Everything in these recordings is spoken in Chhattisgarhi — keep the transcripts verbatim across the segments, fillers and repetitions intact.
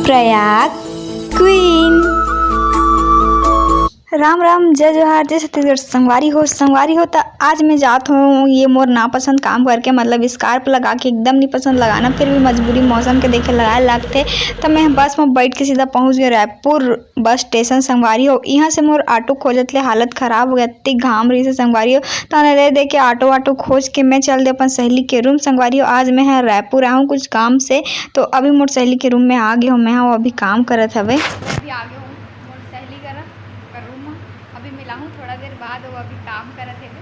प्रयाग क्वीन। राम राम, जय जोहार, जय छत्तीसगढ़। संगवारी हो, संगवारी हो, त आज मैं जात हूँ ये मोर नापसंद काम करके, मतलब स्कार्फ लगा के, एकदम नहीं पसंद लगाना, फिर भी मजबूरी मौसम के देखे लगाए लागथे। त मैं बस में बैठ के सीधा पहुँच गए रायपुर बस स्टेशन। संगवारी हो, यहाँ से मोर ऑटो खोजत ले हालत खराब हो गया, इतनी घाम रही से संगवारी हो। ताने दे दे के ऑटो वाटो खोज के मैं चल दे अपन सहेली के रूम। संगवारी हो, आज मैं ह रायपुर आहूँ कुछ काम से, तो अभी मोर सहेली के रूम में आ गए हो मैं, वो अभी काम करत हवे। अभी आ गए हो मोर सहेली करा, कर रूम में। अभी मिलाहूँ थोड़ा देर बाद, वो अभी काम करत हवे।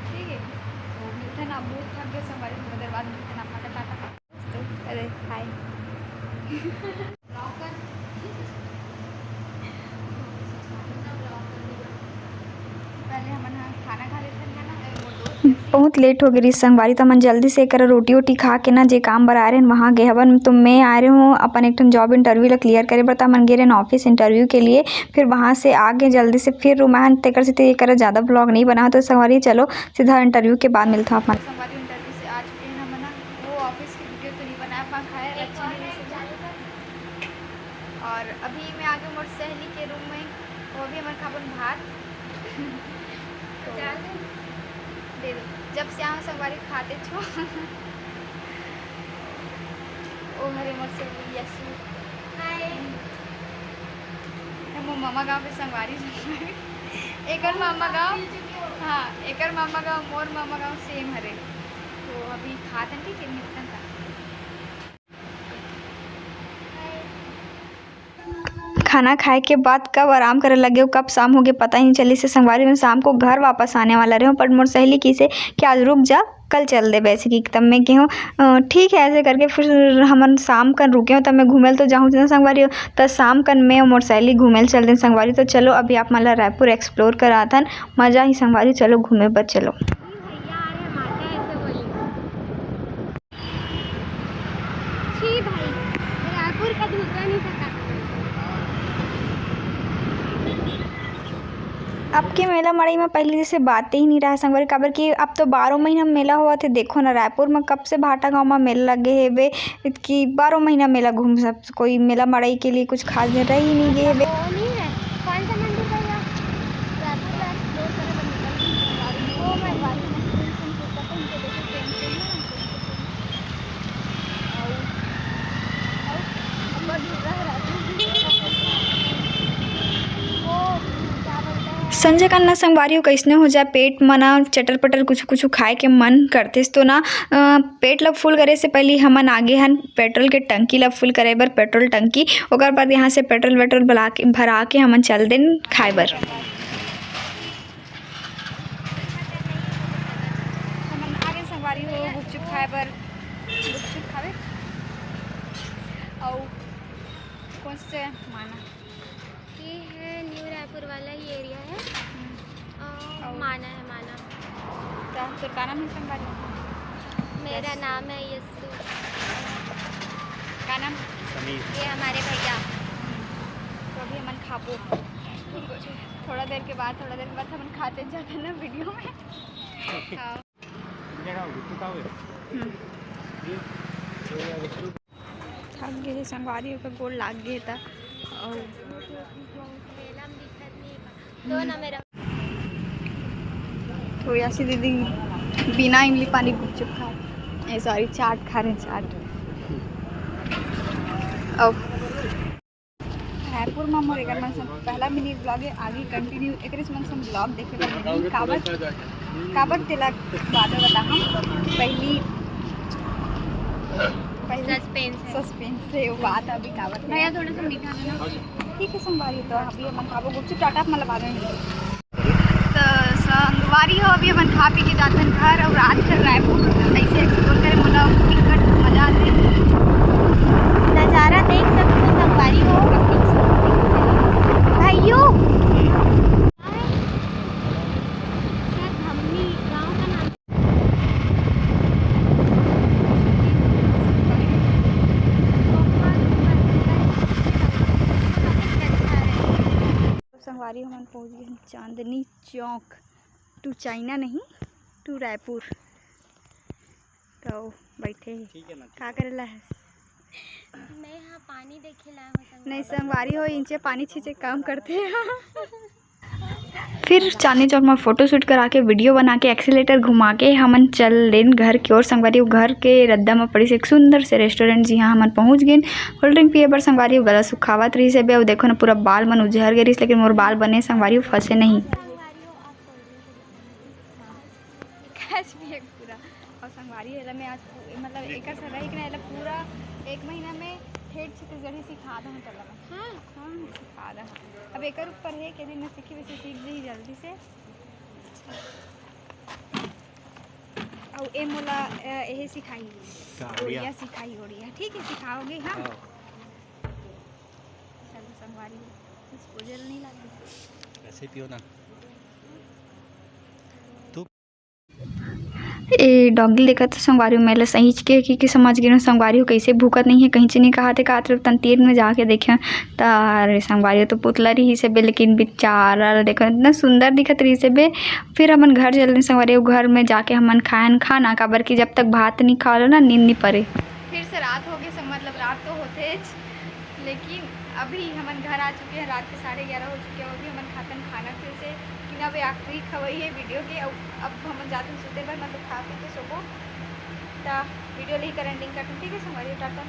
ठीक है, तो मिलते ना, बहुत थक गए संगवारी, थोड़ा देर बाद मिलते ना, टाटा टाटा। अरे हाय। बहुत लेट हो गई रही संगवारी, तो हमन जल्दी से एकर रोटी वोटी खा के ना, जे काम बर आए रहन वहाँ गए हवन। तो मैं आए रहे हूँ अपन एक ठन जॉब इंटरव्यू ला क्लियर करे बर, तो हमन गे रहन ऑफिस इंटरव्यू के लिए। फिर वहाँ से आके जल्दी से फिर रूम आए हन, तेकर से एकर ज़्यादा ब्लॉग नहीं बना। तो संगवारी चलो सीधा इंटरव्यू के बाद मिलता हूँ अपन। संगवारी इंटरव्यू से आ चुके हैं हमन, वो ऑफिस की वीडियो तो नहीं बनाया, अपन खाए रहे हैं। और अभी मैं आ गई मोर सहेली के रूम में, वो भी हमन खाबन भात। तो दे दो, जब से आऊँ संगवारी खाते छो। ओ हरे मोर सहेली यसु। हाय। ये मोर मामा गाँव के संगवारी। एकर मामा गाँव, हाँ, एकर मामा गाँव, मोर मामा गाँव सेम हरे। तो अभी खातन, ठीक है, मिलतन ता। खाना खाए के बाद कब आराम करे लगे हो, कब शाम हो गए, पता ही नहीं चली से संगवारी। मैं शाम को घर वापस आने वाला रहे हूँ, पर मोर सहेली किसे कि आज रुक जा, कल चल देबे, ऐसे कि तब मैं कहे हूँ, "अ, ठीक है।" ऐसे करके फिर हमन शाम कन रुके हूँ, तब मैं घूमे ल तो जाहूँ ना संगवारी हो, त शाम कन मैं अउ मोर सहेली घूमे ल चल देन संगवारी। तो चलो अभी आप मन ला रायपुर एक्सप्लोर कराथन, मजा ही संगवारी, चलो घूमे बर चलो। भैया आ रहे, माता ऐसे बोली। छी भाई, रायपुर का दूसरा नहीं सका। अब के मेला मड़ई में पहले जैसे बातें ही नहीं रहा संगवारी, काबर कि अब तो बारह महीना मेला होवत हे। देखो ना, रायपुर में कब से भाटा गांव में मेला लगे हेबे, कि बारह महीना मेला घूम सक कोई मेला मड़ई के लिए कुछ खास दिन रह ही नहीं गए हेबे। वो नहीं है, कौन सा मंदिर भैया? रायपुर का explore करे बनी। वो मैं बारी में सुन सुन के पता उनको देखे प्रेम से ना, तो उनको सुन। और, और ऊपर दूसरा है रायपुर। वो क्या बोलते हैं? संजय कान्ना संगवारी हो, कैसने हो जाए पेट मना चटर पटर कुछ कुछ खाए के मन करते तो ना, अ, पेट ला फुल करे से पहले हमन आगे हन पेट्रोल के टंकी ला फुल करे बर, पेट्रोल टंकी। ओकर बाद यहाँ से पेट्रोल वेट्रोल भरा के, भरा के हमन चल देन खाए बर। हमन आगे संगवारी हो गुपचुप खाए बर, गुपचुप खावे। अउ कौन से माना? ये है न्यू रायपुर वाला ही एरिया है। हम्म। अ, और? माना है, माना। क्या, तो का नाम है संगवारी? मेरा नाम है यस्सु। का नाम? समीर। ये हमारे भैया। हम्म। तो अभी हमन खाबो। थोड़ा देर के बाद, थोड़ा देर के बाद हमन खाते जाते ना वीडियो में। हाँ। हम्म। थक गे हे संगवारी, ओकर गोड़ लाग गे हे त। अउ मेला में दिखत नहीं बा। तो ना मेरा तो यासी दीदी बिना इमली पानी गुपचुप खा, ए, सॉरी, चाट खा रहे हैं, चाट। अब रायपुर में मोर एकर मन से पहला मिनी ब्लॉग है, आगे कंटिन्यू एकरे मन से ब्लॉग देखे बर मिलही। काबर, काबर तेला बाद में बताहूँ। पहली, पहली सस्पेंस है। सस्पेंस है वो बात, अभी काबर भैया थोड़ा सा मीठा देना। ठीक है संगवारी, तो अभी हमन खाबो गुपचुप, टाटा, मतलब बाद में मिलबो। तो संगवारी हो, अभी हमन खा पी के जाथन घर, अउ रात भर रायपुर ऐसे एक्सप्लोर करे, मोला टिकट मजा आथे। नजारा देख सकते हो संगवारी हो। भाइयों, सर, हमनी गांव का नाम संगवारी हमन पहुंच गए हन चांदनी चौक, टू चाइना नहीं, टू रायपुर। तो बैठे ही। ठीक है ना, ठीक का है। करेला है? मैं यहाँ पानी देखे ला हो संगवारी। नहीं, संगवारी हो, इंचे पानी छींचे काम करथे। फिर चांदनी चौक में फोटो शूट करा के, वीडियो बना के, एक्सीलेटर घुमा के हमन चल देन घर के ओर। संगवारी हो, घर के रद्दा में पड़िस एक सुंदर से रेस्टोरेंट, जिहां हमन पहुंच गेन। कोल्ड ड्रिंक पिए बर संगवारी हो, गला सुखावत रहिस हे बे। अउ देखो ना, पूरा बाल मन उजहर गे रहिस, लेकिन मोर बाल बने संगवारी हो, फंसे नहीं। कैच भी है पूरा। और संगवारी एला मैं आज पू-, मतलब एकर से रही कि ना, एला पूरा एक महीना में ठेठ छत्तीसगढ़ी सिखा दहूँ तोला मैं। हाँ। हाँ, सिखा दहूँ। अब एकर ऊपर है, के दिन में सीखी, वैसे सीख जाही जल्दी से। और ए मोला, अ, यही सिखाई, का, उड़िया? उड़िया सिखाई, उड़िया। ठीक है, सिखाओगे? हाँ। हाँ। चलो, संगवारी, डिस्पोजल नहीं लागते। ऐसे ही पियो ना। ए डॉगी देखत संगवारी हो, मैं ला सहीच के, के, के समझ गेन संगवारी हो, कैसे भूकत नहीं है, कहीं च नहीं कहाते, कहत रहे तन तीर में जाके देखे, त अरे संगवारी हो, तो पुतला रहिस हे बे, लेकिन बेचारा ला देखो, इतना सुंदर दिखत रहिस हे बे। फिर हमन घर चल देन संगवारी हो, घर में जाके हमन खाएन खाना, काबर कि जब तक भात नहीं खा लो ना, नींद नहीं परे। फिर से रात हो गई, मतलब रात तो होते लेकिन अभी हमन घर आ चुके हैं, रात के साढ़े ग्यारह हो चुके हैं। अभी हमन खातन खाना फिर से, कि ना वे आखिरी खवाई है वीडियो के। अब, अब हमन जाते हैं सुते बर, मतलब खा पी के सोबो। त वीडियो ला ही कर एंडिंग करते हैं, ठीक है संगवारी, टाटा।